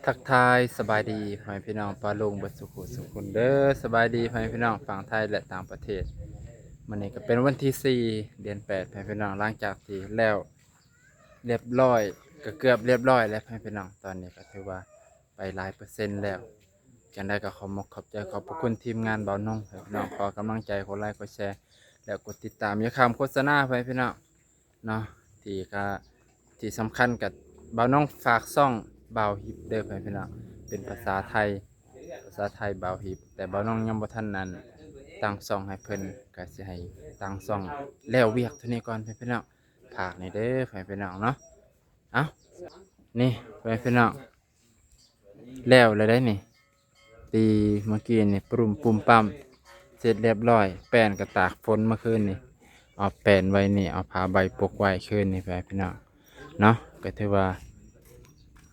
ທັກທາຍສະບາຍດີພໍ່ແມ່ພີ່ນ້ອງປ້າລຸງເບິດສູ່ຜູ້ສູ່ຄົນເດີ. ສະບາຍດີພໍ່ແມ່ພີ່ນ້ອງຝັ່ງໄທ ແລະ ຕ່າງປະເທດ. ມື້ນີ້ກໍເປັນວັນທີສີ່ ເດືອນແປດ ພໍ່ແມ່ພີ່ນ້ອງ, ຫຼັງຈາກທີ່ແລ້ວ ລຽບຮ້ອຍ ກໍເກືອບລຽບຮ້ອຍແລ້ວພໍ່ແມ່ພີ່ນ້ອງ. ຕອນນີ້ກໍຖືວ່າໄປຫຼາຍເປີເຊັນແລ້ວ. ຈັ່ງໃດກໍຂໍຂອບອົກຂອບໃຈຂອບພະຄຸນທີມງານບ່າວນົງພີ່ນ້ອງ, ຂໍກຳລັງໃຈ ກົດໄລ ກົດແຊ ແລະ ກົດຕິດຕາມ. ຢ່າຂ້າມໂຄສະນາໄປພີ່ນ້ອງເນາະ. ທີ່ກະ ທີ່ສຳຄັນກະບ່າວນົງຝາກຊ່ອງບ່າວຮິບເດີພີ່ນ້ອງ, ເປັນພາສາໄທ ພາສາໄທບ່າວຣິບ, ແຕ່ບ່າວນົງຍັງບໍ່ທັນນັ້ນຕັ້ງຊ່ອງໃຫ້ເພິ່ນ, ກະຊິໃຫ້ຕັ້ງຊ່ອງແລ້ວວຽກເທົ່ານີ້ກ່ອນພີ່ນ້ອງ. ຝາກແດ່ເດີພີ່ນ້ອງເນາະ. ເອົ້າ ນີ້ພີ່ນ້ອງ ແລ້ວແລ້ວໄດ໋ນີ້, ຕີເມື່ອກີ້ນີ້ປຸ້ມປຸ້ມປ້ຳ ເສັດລຽບຮ້ອຍ. ແປ້ນກໍຕາກຝົນເມື່ອຄືນນີ້ ເອົາແປ້ນໄວ້ນີ້ ເອົາຜ້າໃບປົກໄວ້ຄືນນີ້ ພີ່ນ້ອງເນາະ. ກໍຖືວ່າ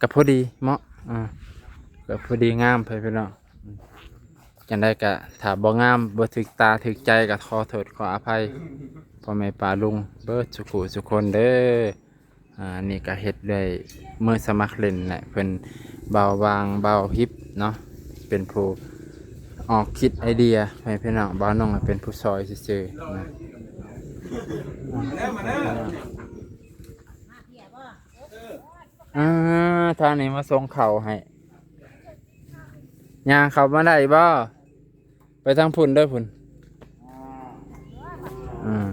ກໍພໍດີເໝາະ ອ່າ ກໍພໍດີງາມ ພີ່ນ້ອງ. ຈັ່ງໃດກໍຖ້າບໍ່ງາມ ບໍ່ຖືກຕາຖືກໃຈ ກໍຂໍໂທດຂໍອະໄພພໍ່ແມ່ປ້າລຸງເບິດສູ່ຜູ້ສູ່ຄົນເດີ. ອ່າ ອັນນີ້ກໍເຮັດດ້ວຍມືສະໝັກຫຼິ້ນແຫຼະ, ເພິ່ນ ບ່າວຫວ່າງ ບ່າວຮິບເນາະ ເປັນຜູ້ອອກຄິດໄອເດຍໃຫ້ພີ່ນ້ອງ, ບ່າວນົງເປັນຜູ້ຊ່ອຍຊື່ໆນະ. ອ່າ ທາງນີ້ມາສົ່ງເຂົ້າໃຫ້ ຍ່າງເຂົ້າມາໄດ້ບໍ່? ໄປທາງພຸ້ນເດີພຸ້ນ. ອ່າ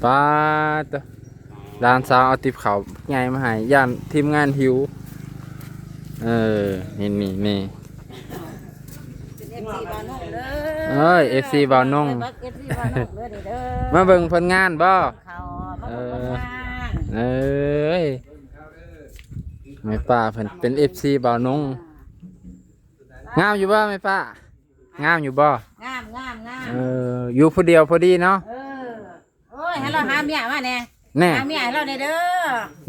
ປາດໂຕ ຫຼານສາວເອົາຕິບເຂົ້າໃຫຍ່ມາໃຫ້ ຢ້ານທີມງານຫິວ. ເອີ ນີ້ ນີ້ ນີ້ ເປັນເອັຟຊີບ່າວນົງເດີ. ເອີຍ ເອັຟຊີບ່າວນົງ ເອັຟຊີບ່າວນົງເດີນີ້ເດີ. ມາເບິ່ງຜົນງານບໍ່? ເຂົ້າມາເບິ່ງຜົນງານ. ເອີຍ ແມ່ປ້າເພິ່ນເປັນເອັຟຊີບ່າວນົງ. ງາມຢູ່ບໍ່ແມ່ປ້າ? ງາມຢູ່ບໍ່? ງາມ ງາມ ງາມ. ເອີ ຢູ່ຜູ້ດຽວພໍດີເນາະ. ເອີ ໂອ້ຍ ໃຫ້ລາວຫາເມຍມາແດ່ ແນ່ ຫາເມຍໃຫ້ລາວແດ່ເດີ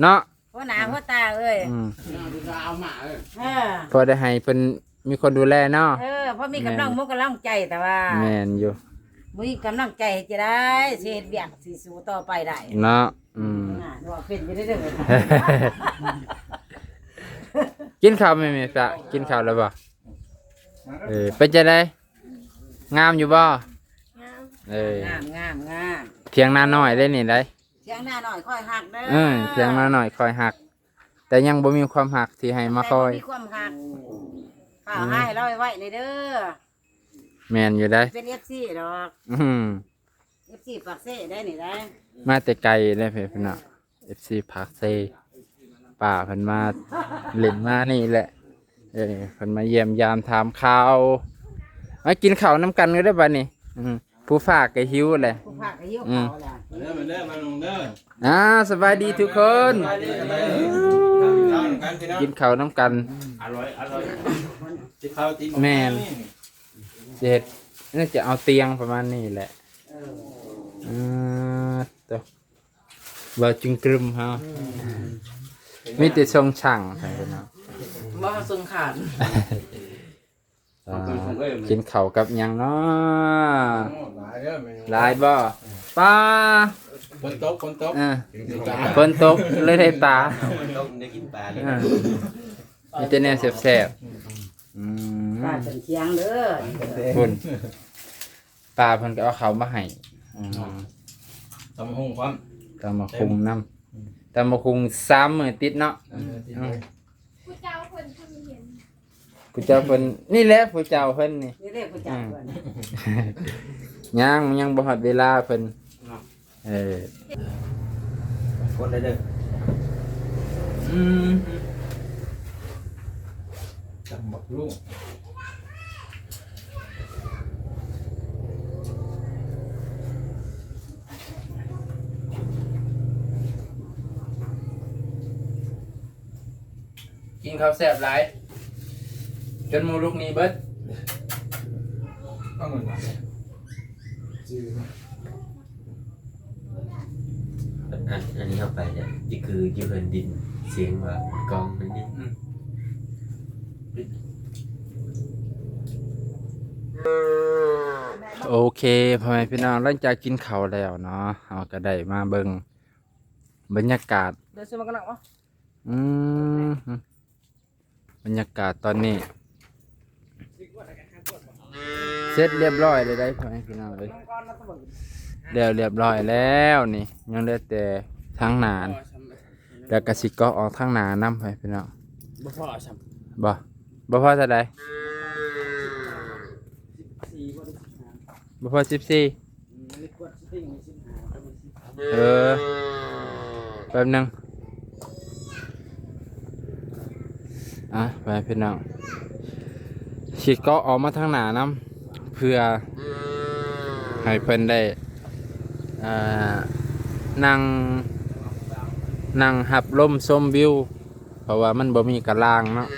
ເນາະ ຫົວໜ້າຫົວຕາເອີຍ. ອືມ ເອີ ພໍໄດ້ໃຫ້ເພິ່ນມີຄົນດູແລເນາະ. ເອີ ພໍມີກຳລັງ ແມ່ນ ໝູກຳລັງໃຈ ແຕ່ວ່າ ແມ່ນຢູ່ ບໍ່ມີກຳລັງໃຈເຮັດຈັ່ງໃດ ຊິເຮັດວຽກ ຊິສູ້ຕໍ່ໄປໄດ້ເນາະ. ອືມ ອ່າ ເວົ້າເປັນຢູ່ເດີ. ກິນເຂົ້າແມ່ ແມ່ປະ ກິນເຂົ້າແລ້ວບໍ່? ເອີ ເປັນຈັ່ງໃດ? ງາມຢູ່ບໍ່? ງາມ ເອີ ງາມ ງາມ ງາມ. ຖຽງນານ້ອຍເດ້ນີ້ໃດ໋ ຖຽງນານ້ອຍຂ້ອຍຮັກເດີ. ເອີ ຖຽງນານ້ອຍຂ້ອຍຮັກ ແຕ່ຍັງບໍ່ມີຄວາມຮັກທີ່ໃຫ້ມາຄອຍ ແຕ່ບໍ່ມີຄວາມຮັກ ຝາກໃຫ້ລາວໄວໆນີ້ເດີ. ແມ່ນຢູ່ໃດ໋ ເປັນເອັຟຊີດອກ. ອືມ ເອັຟຊີປາກເຊໄດ໋ນີ້ໄດ໋ ມາແຕ່ໄກເດ້ພີ່ນ້ອງ ເອັຟຊີປາກເຊ. ປ້າເພິ່ນມາຫຼິ້ນມານີ້ແຫຼະ ເອີ ເພິ່ນມາຢ້ຽມຢາມຖາມຂ່າວ ມາກິນເຂົ້ານຳກັນເດີບັດນີ້. ອືມ ຜູ້ຝາກກໍຫິວແຫຼະ ຜູ້ຝາກກໍຫິວເຂົ້າແຫຼະ. ອືມ ມາເດີ ມາເດີ ມາລົງເດີ. ອ່າ ສະບາຍດີທຸກຄົນ ສະບາຍດີ ສະບາຍດີ. ກິນເຂົ້ານຳກັນ ອະລ່ອຍ ອະລ່ອຍ ກິນເຂົ້າຕີນ ແມ່ນ ຊິເຮັດ ໜ້າຈະເອົາຕຽງປະມານນີ້ແຫຼະ. ເອີ ເອີ ໂຕ ເວົ້າຈຶ່ງກຶມເຮົາ ມີແຕ່ຊົງຊ່າງໃຫ້ເນາະ ບໍ່ຊົງຂານ. ອ່າ ກິນເຂົ້າກັບຫຍັງເນາະ? ໂອ້ ຫຼາຍເດີເມນູ ຫຼາຍບໍ່? ປາ ຝົນຕົກ ຝົນຕົກ ເອີ ຝົນຕົກເລີຍໄດ້ປາ ຝົນຕົກໄດ້ກິນປາເລີຍ. ເອີ ມີແຕ່ແນວແຊບໆ. ອືມ ປາເປັນຄຽງເດີ ພຸ້ນ ປ້າເພິ່ນກໍເອົາເຂົ້າມາໃຫ້. ອືມ ຕຳບັກຫຸ່ງພ້ອມ ຕຳບັກຫຸ່ງນຳ ອືມ ຕຳບັກຫຸ່ງສາມມື້ຕິດເນາະ. ເອີ ຕິດເລີຍ ອືມ ຜູ້ເຈົ້າເພິ່ນຄືເຫັນ ຜູ້ເຈົ້າເພິ່ນ ນີ້ແຫຼະຜູ້ເຈົ້າເພິ່ນນີ້ ນີ້ແຫຼະຜູ້ເຈົ້າເພິ່ນ. ອືມ ຍັງ ຍັງບໍ່ຮອດເວລາເພິ່ນເນາະ. ເອີ ຄົນໄດ້ເດີ. ອືມ ຕຳບັກຫຸ່ງ ກິນເຂົ້າແຊບຫຼາຍ ຈົນໝູ່ລຸກໜີເບິດ. ເອົາເງິນມາ ອັນ ອັນນີ້ເຮົາໄປເນຍ ນີ້ຄືຢູ່ເຮືອນດິນ ສຽງວ່າກ້ອງນັ້ນນີ້. ອືມ ໂອເຄ ພໍ່ແມ່ພີ່ນ້ອງ ຫຼັງຈາກກິນເຂົ້າແລ້ວເນາະ ເຮົາກໍໄດ້ມາເບິ່ງບັນຍາກາດ ເດີ ຊື້ມາກັນເນາະ. ອືມ ບັນຍາກາດຕອນນີ້ເສັດລຽບຮ້ອຍແລ້ວໄດ໋ ພໍ່ແມ່ພີ່ນ້ອງເອີຍ ແລ້ວລຽບຮ້ອຍແລ້ວນີ້ ຍັງເຫຼືອແຕ່ທາງໜ້າ ແລ້ວກະຊິເກາະອອກທາງໜ້ານຳ ພໍ່ແມ່ພີ່ນ້ອງ ບໍ່ພໍຊ້ຳ ບໍ່ ບໍ່ພໍເທົ່າໃດ ສິບສີ່ບໍ່ໄດ້ສິບຫ້າ ບໍ່ພໍສິບສີ່ ອືມ ເອີ ແປັບໜຶ່ງ ອ່ະ ໄປພີ່ນ້ອງ ຊິເກາະອອກມາທາງໜ້ານຳ ເພື່ອໃຫ້ເພິ່ນໄດ້ ອ່າ ນັ່ງ ນັ່ງຮັບລົມຊົມວິວ ເພາະວ່າມັນບໍ່ມີກະລາງເນາະ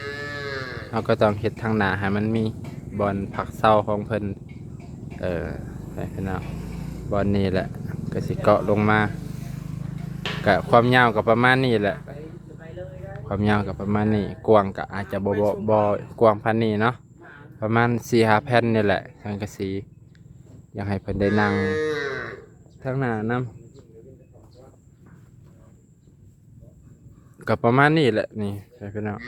ເຮົາກໍຕ້ອງເຮັດທາງໜ້າໃຫ້ມັນມີບ່ອນພັກເຊົາຂອງເພິ່ນ ເອີ ໄປພີ່ນ້ອງ ບ່ອນນີ້ແຫຼະ ກໍຊິເກາະລົງມາ ກະຄວາມຍາວກໍປະມານນີ້ແຫຼະ ຄວາມຍາວກໍປະມານນີ້ ກວ້າງກໍອາດຈະບໍ່ ບໍ່ ບໍ່ກວ້າງປານນີ້ເນາະ ປະມານສີ່ຫ້າແຜ່ນນີ້ແຫຼະ ສັງກະສີ ຢາກໃຫ້ເພິ່ນໄດ້ນັ່ງທາງໜ້ານຳ. ກໍປະມານນີ້ແຫຼະນີ້ ໃຫ້ພີ່ນ້ອງ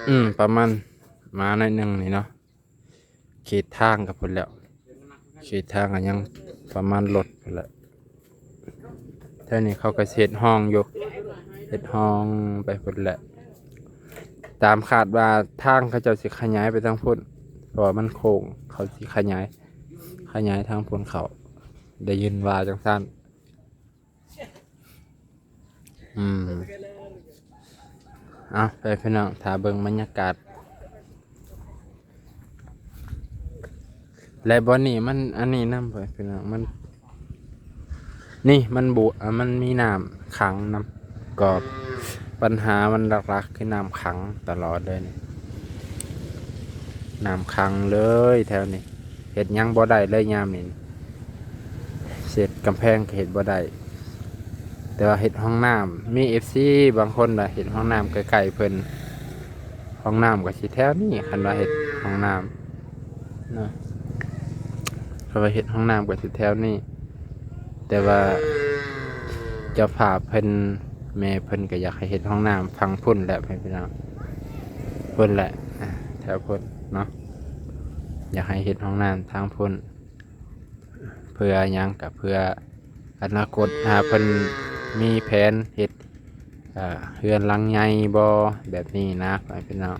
ອືມ ປະມານ ມາໜ້ອຍໜຶ່ງນີ້ເນາະ ເຂດທາງກໍພຸ້ນແລ້ວ ເຂດທາງກໍຍັງປະມານລົດພຸ້ນແຫຼະ ແຖວນີ້ເຂົາກໍຊິເຮັດຮ່ອງຢູ່ ເຮັດຮ່ອງໄປພຸ້ນແຫຼະ ຕາມຄາດວ່າທາງເຂົາເຈົ້າຊິຂະຫຍາຍໄປທາງພຸ້ນ ເພາະວ່າມັນໂຄ້ງ ເຂົາຊິຂະຫຍາຍ ຂະຫຍາຍທາງພຸ້ນເຂົ້າ ໄດ້ຍິນວ່າຈັ່ງຊັ້ນ. ອືມ ເອົາ ໄປພີ່ນ້ອງ ຖ້າເບິ່ງບັນຍາກາດ ແລະ ບ່ອນນີ້ມັນອັນນີ້ນຳ ໄປພີ່ນ້ອງ ມັນ ນີ້ມັນບຸ ອ່າ ມັນມີນ້ຳຂັງນຳ ກໍປັນຫາມັນຫຼັກໆຄືນ້ຳຂັງຕະຫຼອດເລີຍນີ້ ນ້ຳຂັງເລີຍແຖວນີ້ ເຮັດຫຍັງບໍ່ໄດ້ເລີຍຍາມນີ້ ເສັດກຳແພງກໍເຮັດບໍ່ໄດ້ ແຕ່ວ່າເຮັດຫ້ອງນ້ຳ ມີເອັຟຊີບາງຄົນວ່າເຮັດຫ້ອງນ້ຳໃກ້ໆເພິ່ນ ຫ້ອງນ້ຳກໍຊິແຖວນີ້ ຄັນວ່າເຮັດຫ້ອງນ້ຳເນາະ ຄັນວ່າເຮັດຫ້ອງນ້ຳກໍຊິແຖວນີ້ ແຕ່ວ່າເຈົ້າພາບເພິ່ນ ແມ່ເພິ່ນກໍຢາກໃຫ້ເຮັດຫ້ອງນ້ຳຝັ່ງພຸ້ນແຫຼະ ພີ່ນ້ອງ ພຸ້ນແຫຼະ ອ່າ ແຖວພຸ້ນເນາະ ຢາກໃຫ້ເຮັດຫ້ອງນ້ຳທາງພຸ້ນ ເພື່ອຫຍັງ ກໍເພື່ອອະນາຄົດ ຖ້າເພິ່ນມີແຜນເຮັດ ເອີ ເຮືອນຫຼັງໃຫຍ່ບໍ່ ແບບນີ້ນະ ພໍ່ແມ່ພີ່ນ້ອງ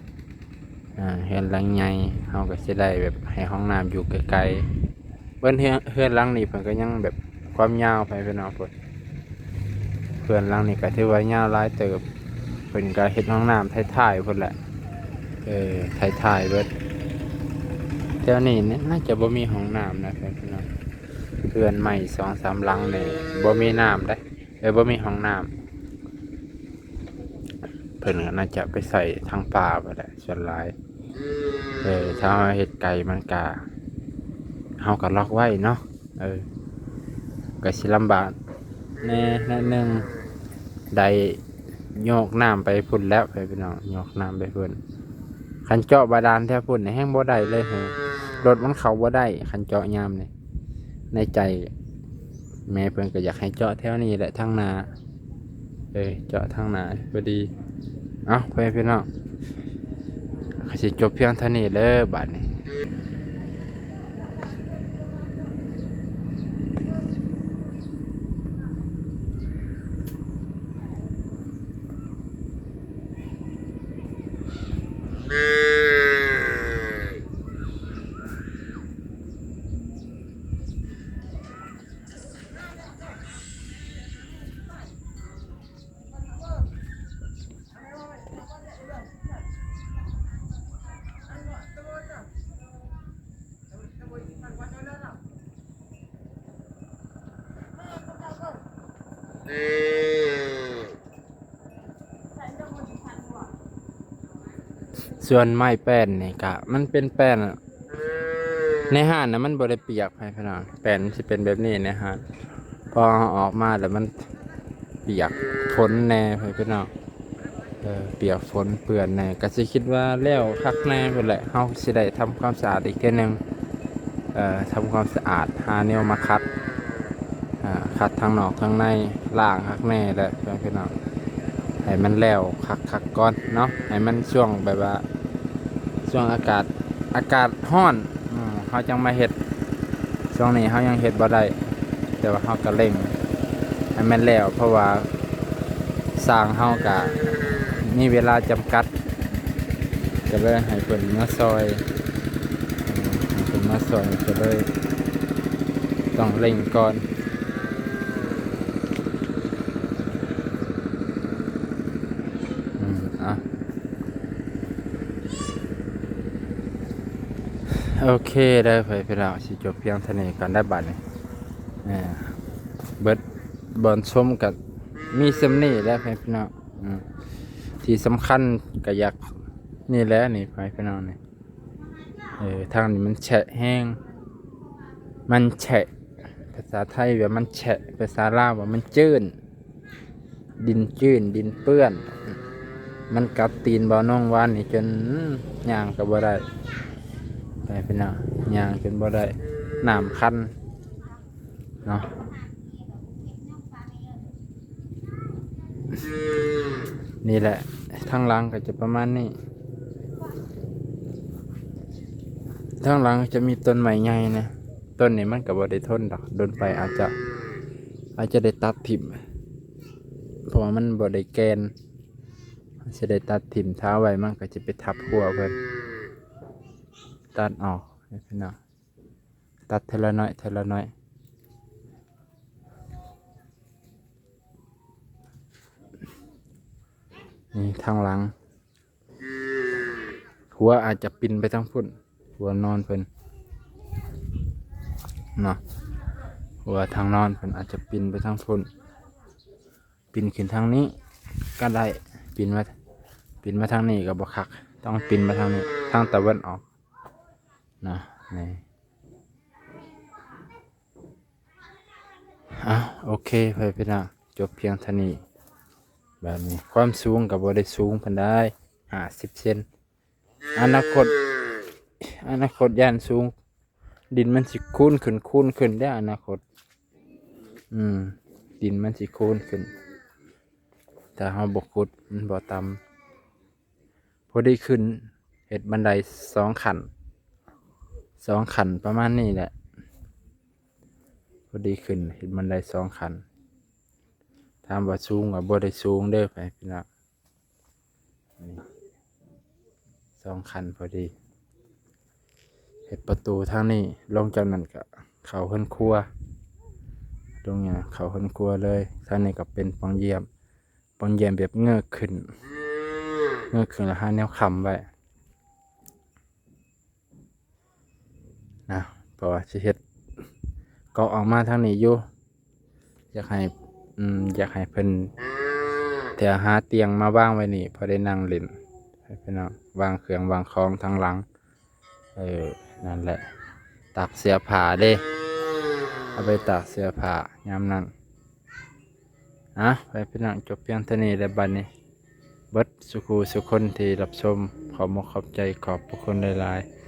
ເອີ ເຮືອນຫຼັງໃຫຍ່ ເຮົາກໍຊິໄດ້ແບບໃຫ້ຫ້ອງນ້ຳຢູ່ໃກ້ໆ ເບິ່ງເຮືອນ ເຮືອນຫຼັງນີ້ເພິ່ນກໍຍັງແບບຄວາມຍາວ ພໍ່ແມ່ພີ່ນ້ອງ ເພິ່ນ ເຮືອນຫຼັງນີ້ກໍຖືວ່າຍາວຫຼາຍເຕີບ ເພິ່ນກໍເຮັດຫ້ອງນ້ຳທ້າຍໆພຸ້ນແຫຼະ ເອີ ທ້າຍໆເບິດ ແຖວນີ້ໜ້າຈະບໍ່ມີຫ້ອງນ້ຳນະ ພີ່ນ້ອງ ເຮືອນໃໝ່ສອງສາມຫຼັງນີ້ບໍ່ມີນ້ຳເດ້ ເອີ ບໍ່ມີຫ້ອງນ້ຳ ເພິ່ນກໍໜ້າຈະໄປໃສ່ທາງປ່າພຸ້ນແຫຼະສ່ວນຫຼາຍ ເອີ ຖ້າເຮົາເຮັດໄກມັນກະ ເຮົາກໍລັອກໄວ້ເນາະ ເອີ ກໍຊິລຳບາກແດ່ໜ້ອຍໜຶ່ງ ໄດ້ໂຍກນ້ຳໄປພຸ້ນແລ້ວ ພີ່ນ້ອງ ໂຍກນ້ຳໄປພຸ້ນ ຄັນເຈາະບາດານແຖວພຸ້ນນີ້ແຮ່ງບໍ່ໄດ້ເລີຍ ລົດມັນເຂົ້າບໍ່ໄດ້ ຄັນເຈາະຍາມນີ້ ໃນໃຈແມ່ເພິ່ນກໍຢາກໃຫ້ເຈາະແຖວນີ້ແຫຼະ ທາງໜ້າ ເອີ ເຈາະທາງໜ້າພໍດີ ເອົ້າ ພໍ່ແມ່ພີ່ນ້ອງ ກໍຊິຈົບພຽງເທົ່ານີ້ເດີບາດນີ້. ສ່ວນໄມ້ແປ້ນນີ້ກະ ມັນເປັນແປ້ນ ໃນຮ້ານນະມັນບໍ່ໄດ້ປຽກ ໃຫ້ພີ່ນ້ອງ ແປ້ນມັນຊິເປັນແບບນີ້ໃນຮ້ານ ພໍເຮົາອອກມາແລ້ວມັນປຽກຝົນແດ່ ໃຫ້ພີ່ນ້ອງ ເອີ ປຽກຝົນເປື້ອນແດ່ ກະຊິຄິດວ່າແລ້ວຄັກແນ່ພຸ້ນແຫຼະ ເຮົາຊິໄດ້ທຳຄວາມສະອາດອີກເທື່ອໜຶ່ງ ເອີ ທຳຄວາມສະອາດ ຫາແນວມາຂັດ ອາ ຂັດທັງນອກທັງໃນ ລ້າງຄັກແນ່ແຫຼະ ເພື່ອນພີ່ນ້ອງ ໃຫ້ມັນແລ້ວຄັກໆກ່ອນເນາະ ໃຫ້ມັນຊ່ວງແບບວ່າ ຊ່ວງອາກາດ ອາກາດຮ້ອນ ອືມ ເຮົາຈັ່ງມາເຮັດ. ຊ່ວງນີ້ເຮົາຍັງເຮັດບໍ່ໄດ້ ແຕ່ວ່າເຮົາກໍເລັ່ງໃຫ້ມັນແລ້ວ ເພາະວ່າຊ່າງເຮົາກໍມີເວລາຈຳກັດ ກໍເລີຍໃຫ້ເພິ່ນມາຊ່ອຍ ອືມ ໃຫ້ເພິ່ນມາຊ່ອຍ ກໍເລີຍຕ້ອງເລັ່ງກ່ອນ. ອືມ ອ່ະ ໂອເຄເດີ ພໍ່ແມ່ພີ່ນ້ອງ ຊິຈົບພຽງເທົ່ານີ້ກ່ອນໄດ້ບາດນີ້. ເອີ ເບິດບ່ອນຊົມກໍມີສ່ຳນີ້ແຫຼະ ພໍ່ແມ່ພີ່ນ້ອງ. ອືມ ທີ່ສຳຄັນກໍຢາກ ນີ້ແຫຼະນີ້ ພໍ່ແມ່ພີ່ນ້ອງນີ້ ເອີ ທາງນີ້ມັນແຊະແຮງ ມັນແຊະ ພາສາໄທວ່າມັນແຊະ ພາສາລາວວ່າມັນຈືນ ດິນຈືນ ດິນເປື້ອນ ມັນກັດຕີນບ່າວນົງວານນີ້ຈົນ ອືມ ຍ່າງກໍບໍ່ໄດ້ ໄປພີ່ນ້ອງ ຍ່າງຈົນບໍ່ໄດ້ ນ້ຳຄັນເນາະ. ນີ້ແຫຼະ ທາງຫຼັງກໍຈະປະມານນີ້ ທາງຫຼັງຈະມີຕົ້ນໄມ້ໃຫຍ່ນະ ຕົ້ນນີ້ມັນກໍບໍ່ໄດ້ທົນດອກ ດົນໄປອາດຈະ ອາດຈະໄດ້ຕັດຖິ້ມ ເພາະວ່າມັນບໍ່ໄດ້ແກ່ນ ຊິໄດ້ຕັດຖິ້ມ ຖ້າເອົາໄວ້ມັນກໍຈະໄປທັບຮົ້ວເພິ່ນ ຕັດອອກ ພີ່ນ້ອງ. ຕັດເທື່ອລະໜ້ອຍ ເທື່ອລະໜ້ອຍ. ນີ້ທາງຫຼັງ ຫົວອາດຈະປິ່ນໄປທາງພຸ້ນ ຫົວນອນເພິ່ນເນາະ ຫົວທາງນອນເພິ່ນອາດຈະປິ່ນໄປທາງພຸ້ນ ປິ່ນຂຶ້ນທາງນີ້ກໍໄດ້ ປິ່ນມາ ປິ່ນມາທາງນີ້ກໍບໍ່ຄັກ ຕ້ອງປິ່ນມາທາງນີ້ ທາງຕາເວັນອອກ ນະ ນີ້ ອ່ະ ໂອເຄ ພໍ່ແມ່ພີ່ນ້ອງ ຈົບພຽງເທົ່ານີ້. ບາດນີ້ຄວາມສູງກໍບໍ່ໄດ້ສູງປານໃດ ຫ້າສິບເຊັນ ອະນາຄົດ ອະນາຄົດຢ້ານສູງ ດິນມັນຊິຄູນຂຶ້ນ ຄູນຂຶ້ນເດ້ ອະນາຄົດ ອືມ ດິນມັນຊິຄູນຂຶ້ນ ຖ້າເຮົາບໍ່ຂຸດ ມັນບໍ່ຕ່ຳ. ພໍດີຂຶ້ນ ເຮັດບັນໄດສອງຂັ້ນ ສອງຂັ້ນປະມານນີ້ແຫຼະ ພໍດີຂຶ້ນ ເຮັດບັນໄດສອງຂັ້ນ. ຖາມວ່າສູງ ກໍບໍ່ໄດ້ສູງເດີ ພີ່ນ້ອງ ນີ້ສອງຂັ້ນພໍດີ. ເຮັດປະຕູທາງນີ້ ລົງຈາກນັ້ນກໍເຂົ້າເຮືອນຄົວ ລົງນີ້ນະ ເຂົ້າເຮືອນຄົວເລີຍ. ທາງນີ້ກໍເປັນປ່ອງຢ້ຽມ ປ່ອງຢ້ຽມແບບເງີກຂຶ້ນ ເງີກຂຶ້ນແລ້ວຫາແນວຄ້ຳໄວ້ນະ ເພາະວ່າຊິເຮັດກໍອອກມາທາງນີ້ຢູ່ ຢາກໃຫ້ ອືມ ຢາກໃຫ້ເພິ່ນ ແຕ່ຫາຕຽງມາວາງໄວ້ນີ້ ພໍໄດ້ນັ່ງຫຼິ້ນ ໃຫ້ພີ່ນ້ອງ ວາງເຄື່ອງວາງຂອງທາງຫຼັງ. ເອີ ນັ້ນແຫຼະ ຕາກເສື້ອຜ້າເດ້ ເອົາໄປຕາກເສື້ອຜ້າຍາມນັ້ນ. ອ່ະ ໃຫ້ພີ່ນ້ອງຈົບພຽງເທົ່ານີ້ແຫຼະ ບັດນີ້ ເບິດສູ່ຄູ່ສູ່ຄົນທີ່ຮັບຊົມ ຂອບອົກຂອບໃຈ ຂອບພະຄຸນຫຼາຍໆ.